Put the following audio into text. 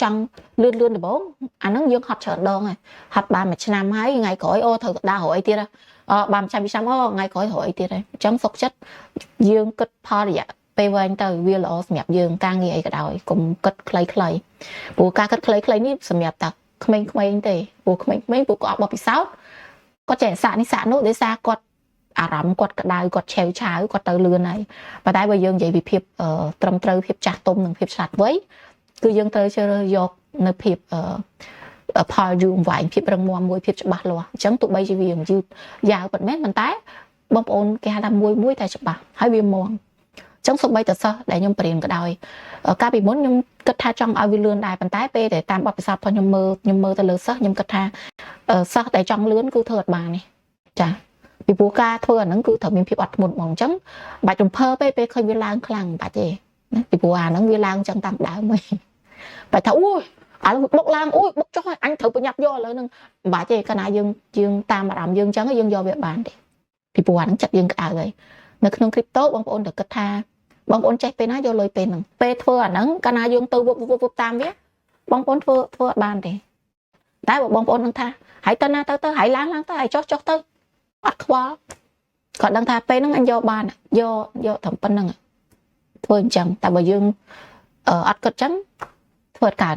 ចង់លឿនលឿនដំបូងអាហ្នឹងយើងហត់ច្រើនដងហើយហត់បានមួយឆ្នាំហើយថ្ងៃក្រោយអូត្រូវទៅដើររកអីទៀតអបានមួយឆ្នាំពីរឆ្នាំអូថ្ងៃក្រោយរកអីទៀតហើយអញ្ចឹងសុកចិត្តយើងគិតផលរយៈពេលវែងទៅវាល្អសម្រាប់យើងការងារអីក៏ដោយកុំគិតខ្លីៗព្រោះការគិតខ្លីៗនេះសម្រាប់តែក្មេងៗទេព្រោះក្មេងៗពួកគាត់អត់បទពិសោធន៍គាត់ចេះសាក់នេះសាក់នោះដោយសារគាត់អារម្មណ៍គាត់ក្តៅគាត់ឆេវឆាវគាត់ទៅលឿនហើយប៉ុន្តែបើយើងនិយាយពីភាពត្រឹមត្រូវភាពចាស់ទុំនិងភាពឆ្លាតវៃគឺយើងត្រូវជ្រើសរើសយកនៅភាពផលយូរអង្វែងភាពរឹងមាំមួយភាពច្បាស់លាស់អញ្ចឹងទោះបីជាវាយឺតយ៉ាវពិតមែនប៉ុន្តែបងប្អូនគេហៅថាមួយមួយតែច្បាស់ហើយវាមាំអញ្ចឹងសូម្បីតែសិស្សដែលខ្ញុំបរៀនក៏ដោយកាលពីមុនខ្ញុំគិតថាចង់ឲ្យវាលឿនដែរប៉ុន្តែពេលដែលតាមបទពិសោធន៍របស់ខ្ញុំមើលខ្ញុំមើលទៅលើសិស្សខ្ញុំគិតថាសិស្សដែលចង់លឿនគឺធ្វើអត់បានទេចាពីព្រោះការធ្វើអាហ្នឹងគឺត្រូវមានភាពអត់ធ្មត់ហ្មងអញ្ចឹងបាច់រំភើពេលពេលឃើញវាឡើងខ្លាំងបាច់ទេណាពីព្រោះអាហ្នឹងវាឡើងចឹងតាមដើមហីបាច់ថាអូយឥឡូវបុកឡើងអូយបុកចុះអញត្រូវប្រញាប់យកឥឡូវហ្នឹងមិនបាច់ទេកាលណាយើងយើងតាមអារម្មណ៍យើងចឹងយើងយកវាបានទេពីព្រោះអាហ្នឹងចិត្តយើងក្តៅហើយនៅក្នុង crypto បងប្អូនត្រូវគិតថាបងប្អូនចេះពេលណាយកលុយពេលហ្នឹងពេលធ្វើអាហ្នឹងកាលណាយើងទៅវឹបវឹបវឹបតាមវាបងប្អូនធ្វើធ្វើអត់បានទេតែបើបងប្អូននឹងថាហើយទៅណាទៅទៅហើយឡើងឡើងទៅហើយចុះចុះទៅអត់ខ្វល់គាត់ដឹងថាពេលហ្នឹងអញយកបានយកយកត្រឹមប៉ុណ្្នឹងធ្វើអញ្ចឹងតែបើយើងអត់គិតចឹងធ្វើអត់កើតទេ។